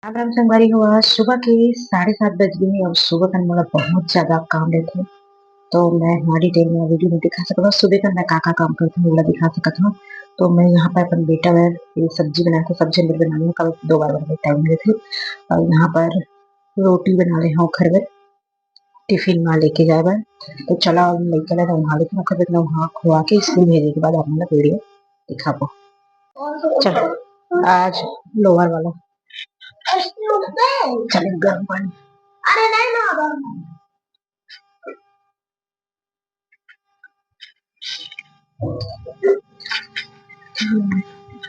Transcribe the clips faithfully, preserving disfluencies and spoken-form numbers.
राम राम संगवारी हो, आज सुबह के साढ़े सात बज गए। अब सुबह का मोला बहुत ज्यादा काम रहते, तो मैं हमारी डिटेल में वीडियो में दिखा सकता हूँ। सुबह का मैं का का काम करती हूँ, मोला दिखा सकता हूँ। तो मैं यहाँ पर अपन बेटा बर ये सब्जी बनाए थे, सब्जी मेरे बनाने में कल दो बार बना टाइम लेते। और यहाँ पर रोटी बना ले हूँ घर में टिफिन में लेके जाए बर। तो चला, अब लइका ला नहा लेते हैं, ओकर बाद नहा खुआ के स्कूल भेजे के बाद आप मन ला वीडियो दिखाबो। चलो, आज लोअर वाला चले गर्म पानी। अरे नहीं ना, गर्म पानी।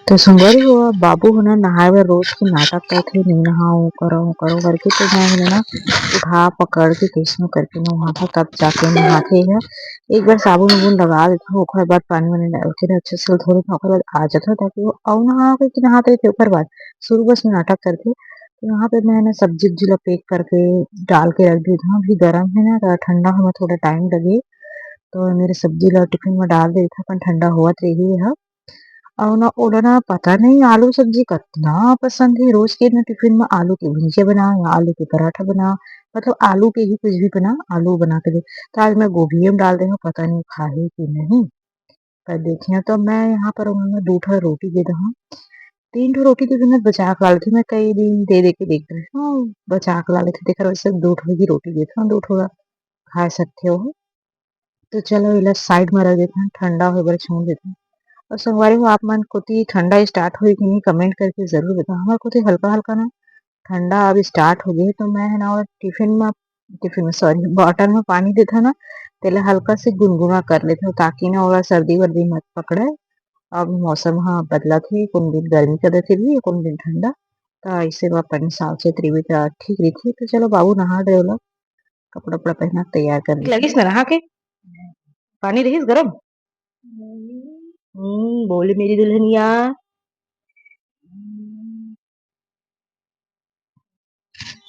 तो संगवारी हो, बाबू हो ना नहाए बर रोज के नाटक करथे, "नहीं नहाओ, करो, करो" करके। तो मैं हो ना उठा पकड़ के कइसनो करके नहाता, तब जाके नहाथे ह। एक बार साबुन उबुन लगा देथे, ओकर बाद पानी वानी डाल के ना अच्छे से धो लेथे, ओकर बाद आ जाथे, ताकि वो अउ नहा के नहात रहिथे। ओकर बाद शुरू बस नाटक करथे। तो यहाँ पे मैं ना सब्जी उब्जी ला पैक करके डाल के रख देत हूँ। अभी गरम है ना, तो ठंडा होए में थोड़ा टाइम लगे। तो मेरे सब्जी ला टिफिन में डाल देत हूँ, अपन ठंडा होवत रही है। अउ ना ओला ना पता नहीं आलू सब्जी कतना पसंद है, रोज के ना टिफिन में आलू के भुंजिया बना या आलू के पराठा बना, मतलब आलू के ही कुछ भी बना, आलू बना के दे। तो आज मैं गोभी में डाल दे हूँ, पता नहीं खाही कि नहीं। पर देखिए, तो मैं यहाँ पर उन्होंने दो ठो रोटी दे दे हूँ, तीन ठो रोटी दे देना, बचा के ला लेथे। मैं कई दिन दे दे के देख रहे हूँ, बचा के ला लेथे। देखा वैसे दो ठो ही रोटी देथे, दो ठो ला खा सकते हो। तो चलो, इला साइड में रख देते हैं, ठंडा होए बर छोड़ देते हैं। और संगवारी हो, आप मन कोती ठंडा स्टार्ट होई कि नहीं, कमेंट करके जरूर बताओ। हमारे कोती हल्का हल्का ना ठंडा अब स्टार्ट हो गई, तो मैं है ना और टिफिन में, टिफिन में, सॉरी, बॉटल में पानी देता ना, तेला हल्का से गुनगुना कर लेता हूँ, ताकि ना ओला सर्दी वर्दी मत पकड़े। अब मौसम ह बदलत हे, कोनो दिन गर्मी कर देथे भी, कोनो दिन ठंडा, तो ऐसे में अपन सावचेत रहिबे त ठीक रहिथे। तो चलो, बाबू नहा डरे ओला कपड़ा उपड़ा पहना के तैयार कर ले। लगिस ना नहा के? पानी रहिस गरम? हम्म, बोले मेरी दुल्हनिया।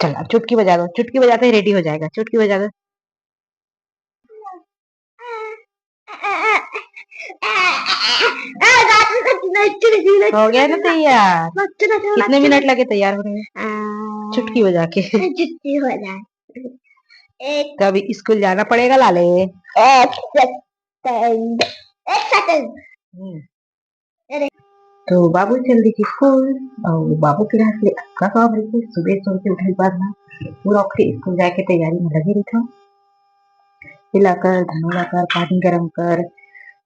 चल, अब चुटकी बजा दो, चुटकी बजाते ही रेडी हो जाएगा। चुटकी बजा दो। हो गया ना तैयार? कितने मिनट लगे तैयार होने में? चुटकी बजा के। चुटकी बजा। एक तो अभी स्कूल जाना पड़ेगा लाले। एक सेकंड, एक सेकंड। हम्म। अरे। तो बाबू चल दी स्कूल, और बाबू के हाथ से अतका काम रहिथे, सुबह सुबह के उठे के बाद ना पूरा ओकरे स्कूल जाए के तैयारी में लगे रहिथे। ये ला कर, धनो ला कर, पानी गरम कर,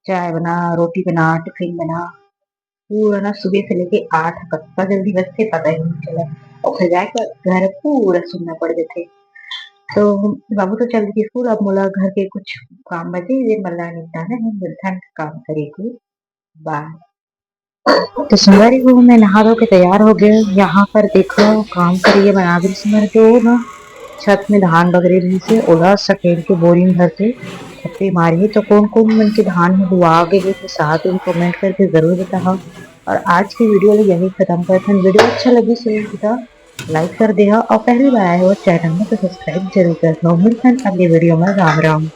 चाय बना, रोटी बना, टिफिन बना, पूरा ना सुबह से लेके आठ कतका जल्दी बजथे पता ही नहीं चला। और फिर जाके घर पूरा सुनना पड़ जाथे। तो बाबू तो चल दी स्कूल, अब मोला घर के कुछ काम बचे, ये मन ला निपटाना है, निर्धन काम करे के बाद। तो संगवारी हो, मैं नहा धो के तैयार हो गए। यहाँ पर देखो, काम करिए बना दे संगवारी हो ना, छत में धान बगरे रहिसे, ओला सकेल के बोरी में भर के छत्ती मारी। तो कौन कौन मन के धान में हुआ आगे है, तो साथ में कमेंट करके जरूर बताओ। और आज की वीडियो ला यही खत्म करते हैं। वीडियो अच्छा लगी तो लाइक कर देहा, और पहली बार आए हो चैनल में तो सब्सक्राइब जरूर कर दो। मिलते हैं अगली वीडियो में। राम राम।